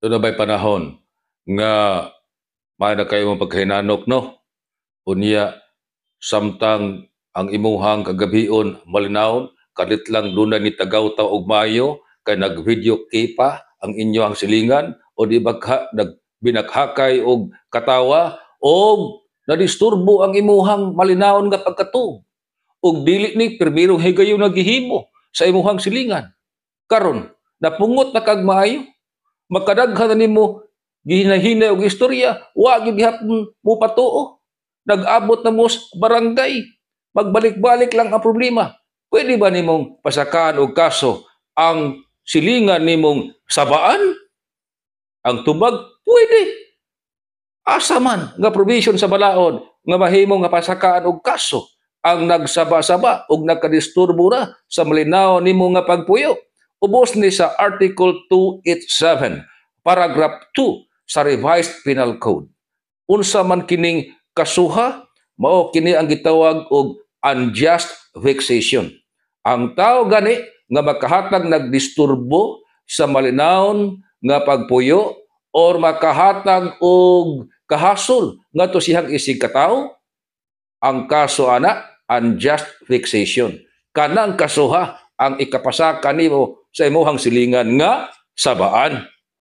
Doon na ba'y panahon nga may na kayo mong pagkahinanok, no? Unya, samtang ang imuhang kagabion malinawon, kalit lang doon na ni tagaw ta og maayo, kay nag-video pa ang inyohang silingan, o di ba ka, nagbinaghakay og katawa, o nadisturbo ang imuhang malinawon nga pagkatuog. Og dili ni pirmirong higayon nagihimo sa imuhang silingan. Karon, napungot na kag maayo, makadaghan na nimo gihinahinay og istorya, wa gyud gihapon mo patuo. Nag-abot na mo sa barangay. Magbalik-balik lang ang problema. Pwede ba nimong pasakaan og kaso ang silingan nimong sabaan? Ang tubag, pwede. Asa man nga provision sa balaod nga mahimo nga pasakaan og kaso ang nagsaba-saba og nagkadisturbo ra sa malinaw nimo nga pagpuyo? Ubos ni sa Article 287, paragraph 2 sa Revised Penal Code. Unsa man kining kasuha? Mao kini ang gitawag og unjust vexation. Ang tao gani nga makahatag nagdisturbo sa malinawon nga pagpuyo or makahatag og kahasol ngadto siyang isig katawo, ang kaso ana unjust vexation. Kanang kasuha ang ikapasaka nimo sa imuhang silingan nga sabaan.